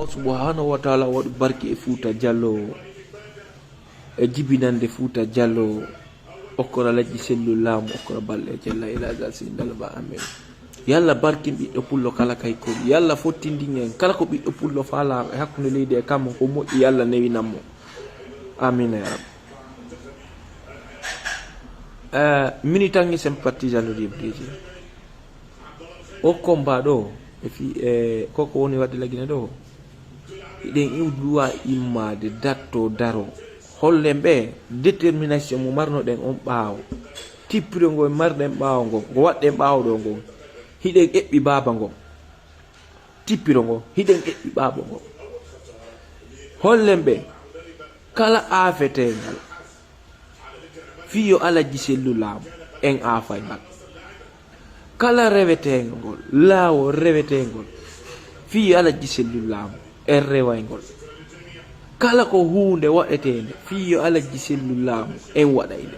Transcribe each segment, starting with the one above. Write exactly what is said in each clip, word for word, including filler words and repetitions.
Subhanahu wa taala waɗu barke e Fuuta Jallo, e jibinande Fuuta Jallo, okkora Lajji Sellu laamu, okkora balɗe jalla ila gal sindal ba amin. Yalla barkin ɓiɗɗo pullo kala kay ko. Yalla fottindin en kala ko ɓiɗɗo pullo faalaa e hakkunde leydi e kammu ko moƴƴi, Yalla newinan mo. Amin ya rabbi. Eh, militant e sympathisant de F D G. O combat ɗo, e fi, e koko woni wadde lagine ɗo. Hiɗen iwduwa immade datto daro. Hollen ɓe détermination mo marnoɗen on ɓaawo. Tippiro ngo marɗen ɓaawo ngo, ngo waɗɗen ɓaawo ɗo ngon. Hiɗen eɓɓi baaba ngon. Tippiro ngo, hiɗen eɓɓi baaba ngon. Hollen ɓe kala aafeteengal. Fii yo Alajji Sellu laamu, en aafay ngal. Kala reweteengol, laawol reweteengol, fii yo Alajji Sellu laamu, en reway ngol. Kala ko huunde waɗeteende, fii yo Alajji Sellu laamu, en waɗay nde.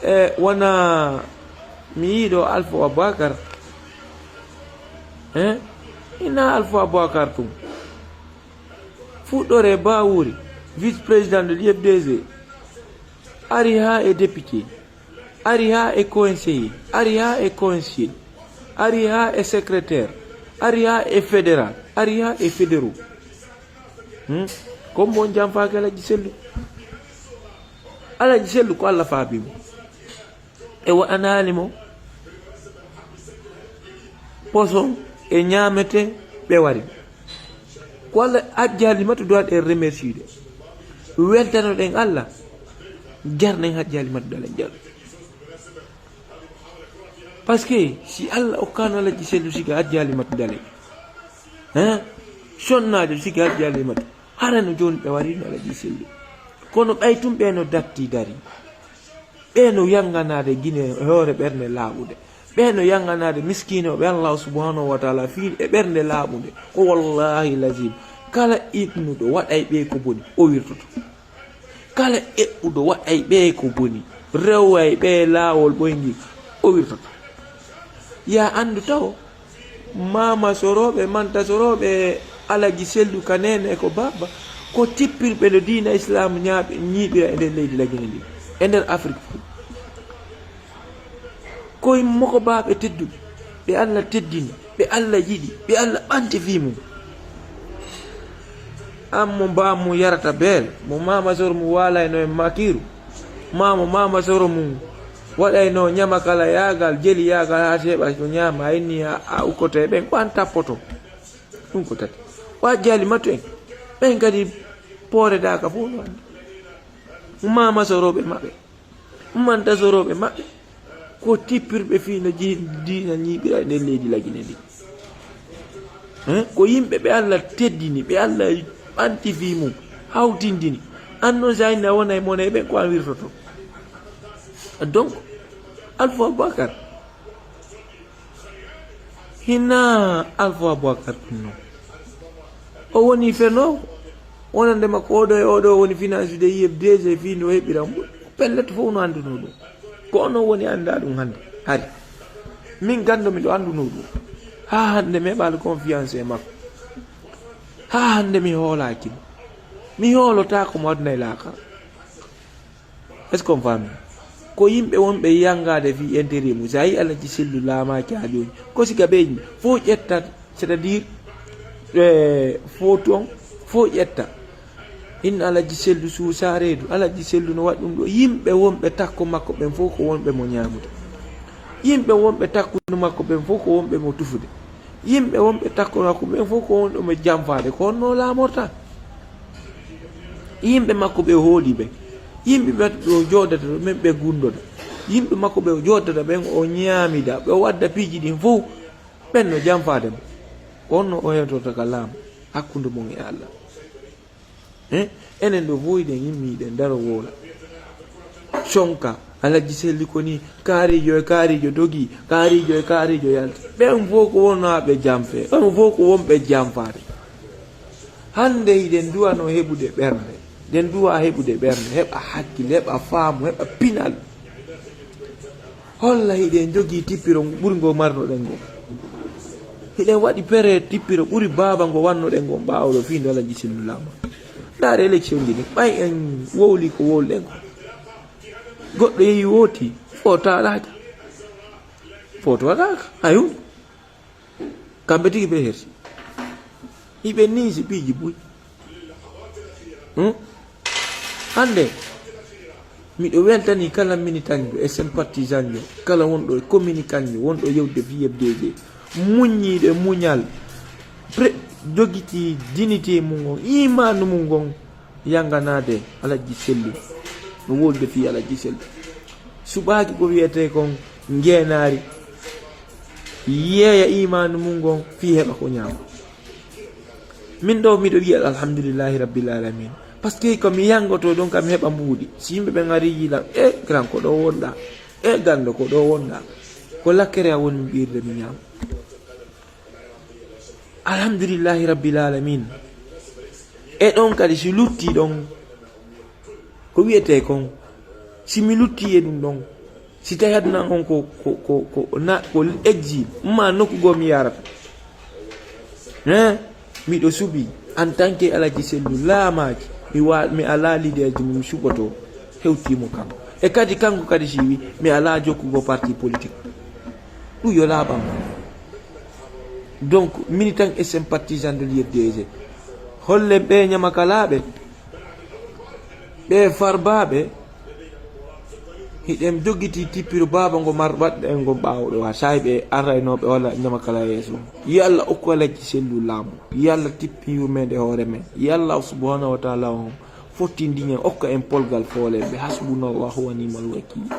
E wona mi yiiɗo Alfa Abubakar, eh? Ina Alfa Abubakar tun. Fuɗɗore Bawuri, vice-président de l'U F D G, ari haa e député, ari haa e conseiller, ari haa e conseiller, ari haa e secrétaire, ari haa e fédéral, ari haa e fédéraux. Hmm? Ko mbo on janfaaki Alhaji Sellu. Alhaji Sellu ko Allah faabi mo. Ɓe waɗanaali mo poson e ñaamete ɓe wari. Ko Allah Hajji Halimatu doit en remercier de. Weltanoɗen Allah, jarnen Hajji Halimatu Dalen Jallo. Parce que si Allah okkano Alhaji Sellu siga Hajji Halimatu Dalen, hein? Sonnaajo siga Hajji Halimatu. Hara no jooni ɓe warino Alhaji Sellu. Kono ɓay tun ɓe no datti dari. Ɓe no yanganaade Gine e hoore ɓernde laaɓunde. Ɓe no yanganaade miskiinooɓe Allah subhanahu wa taala fii e ɓernde laaɓunde. Ko wallahi lazim, kala iɓnuɗo waɗay ɓe ko boni, o wirtoto. Kala eɓɓuɗo waɗay ɓe ko boni, reway ɓe laawol ɓoyngol, o wirtoto. Ya anndu taw, Maama Sorooɓe, Manta Sorooɓe, Alaji Sellu ka neene e ko baaba, ko tippirɓe no diina Islaam ñaaɓi-, ñiiɓira e nder leydi Lagine ndi, e nder Afrik fof. Ko e mokobaaɓe tedduɓe, ɓe Allah teddini, ɓe Allah yiɗi, ɓe Allah ɓanti fii mum. An mo mbaamu yarata beel, mo Maama Soro mum waalayno e makiiru, maa mo Maama Soro mum waɗayno ñamakala yaagal, jeli yaagal haa seeɓa ko ñaama, a inni a, a ukkoto e ɓen, ko an tappoto. Ɗum ko tati. Wa jaali matu en, ɓen kadi pooredaaka fof no anndi. Maama Sorooɓe maɓɓe. Manta Sorooɓe maɓɓe ko tippirɓe fii no ji-, diina ñiiɓira e nder leydi Lagine ndi. Hein? Ko yimɓe ɓe Allah teddini, ɓe Allah ɓanti fii mum, hawtindini. An noon, so a inni a wona e mone e ɓen, ko an wirtoto. Donc, Alfa Abubakar, hinaa Alfa Abubakar ɗum noon. O woni fenoowo. Wonande makko, oɗo e oɗo woni financeude U F D G fii no heɓira mum. Pellet, fof no anndunoo ɗum. Ko onon woni anndaa ɗum hannde. Hari. Min ganndo miɗo anndunoo ɗum. Haa hannde mi heɓaali confiance e makko. Haa hannde mi hoolaaki mo. Mi hoolotaako mo aduna e laakara. Est-ce qu'on faami? Ko yimɓe wonɓe yanngaade fii intérêt mum. So a yii Alaji Sellu laamaaki haa jooni, ko siga ɓe yimɓe fof ƴetta, c'est-à-dire, eh, fof toon, fof ƴetta. Inna Alaji Sellu suusa reedu, Alaji Sellu no waɗi ɗum ɗo. Yimɓe wonɓe takko makko ɓen fof ko wonɓe mo ñaamude. Yimɓe wonɓe takkude makko ɓen fof ko wonɓe mo tufude. Yimɓe wonɓe takko makko ɓen fof ko wonɓe mo janfaade. Ko honno laamorta? Yimɓe makko ɓe hooli ɓe. Yimɓe ɓe o joodata ɗo, ɓen ɓe gunndota. Yimɓe makko ɓe o joodata ɓen, o ñaamida, ɓe o wadda piiji ɗin fof, ɓen no janfaade mo. Ko honno o hewtorta ka laamu hakkunde mum e Allah? Eh? Enen ɗo fof hiɗen immi, hiɗen daro woola. Conka, Alaji Selli ko ni, kaarijo e kaarijo dogi, kaarijo e kaarijo yalti. Ɓen fof ko wonaa ɓe janfe, ɓen fof ko wonɓe janfaade. Hannde hiɗen duwano heɓude ɓernde, hiɗen duwa heɓude ɓernde, heɓa hakkille, heɓa faamu, heɓa pinal. Holla hiɗen jogii tippiro ɓurngol marnoɗen ngol. Hiɗen waɗi pere tippiro ɓuri baaba ngo wannoɗen ngon ɓaawo ɗo fii nde Alhaji Sellu laama. Ndaare élection ji ɗin, ɓay en wowli ko wowluɗen ko. Goɗɗo yehi wooti, footaɗaaka. Footaɗaaka, hayun. Kamɓe tigi ɓe hersi. Hiɓe nii si piiji buy. Hmm? Hannde, miɗo weltani kala militanjo e sympathisanjo, kala wonɗo e communicantjo, wonɗo yewde V F D G, muññiiɗo e muñal, pre-, jogitii dignité mum ngon, imaanu mum ngon, yannganaade Alhaji Sellu, no wolde fii Alhaji Sellu. Suɓaaki ko wiyetee kon njeenaari, yeeya imaanu mum ngon fii heɓa ko ñaama. Min ɗo miɗo wiya alhamdulillahi rabbil alamin. Parce que ko mi yanngoto ɗon kam mi heɓa mbuuɗi. Si yimɓe ɓen ari yiilan, e gran ko ɗo wonɗa, e gando ko ɗo wonɗa. Ko lakkere a woni mi ɓirde mi ñaama. Alhamdulillahi rabbil alamin. E ɗon kadi si lutti ɗon, ko wiyetee kon, si mi lutti e ɗum ɗon, si tawi aduna on ko, ko, ko, ko, na, ko ejji, ma nokku goo mi yarata. Hein? Miɗo suɓi, en tant que Alhaji Sellu laamaaki, mi wa-, mi alaa leader ji mo mi suɓoto, hewtii mo kanko. E kadi kanko kadi si wi, mi alaa jokkugo parti politique. Ɗum yo laaɓam. Donc, militant et sympathisant de l'U F D G, hollen ɓe ñamakalaaɓe, ɓe farbaaɓe, hiɗen jogitii tippiro baaba ngo mar-, waɗɗen ngon ɓaawo ɗo, haa saa'i ɓe arraynooɓe walla ñamakala yeeso. Yo Allah okku Alhaji Sellu laamu. Yo Allah tippi yurmeende hoore men. Yo Allah subhanahu wa ta'ala on fottindin en, okka en polgal fooleeɓe. Hasbunallahu wa ni'mal wakiil.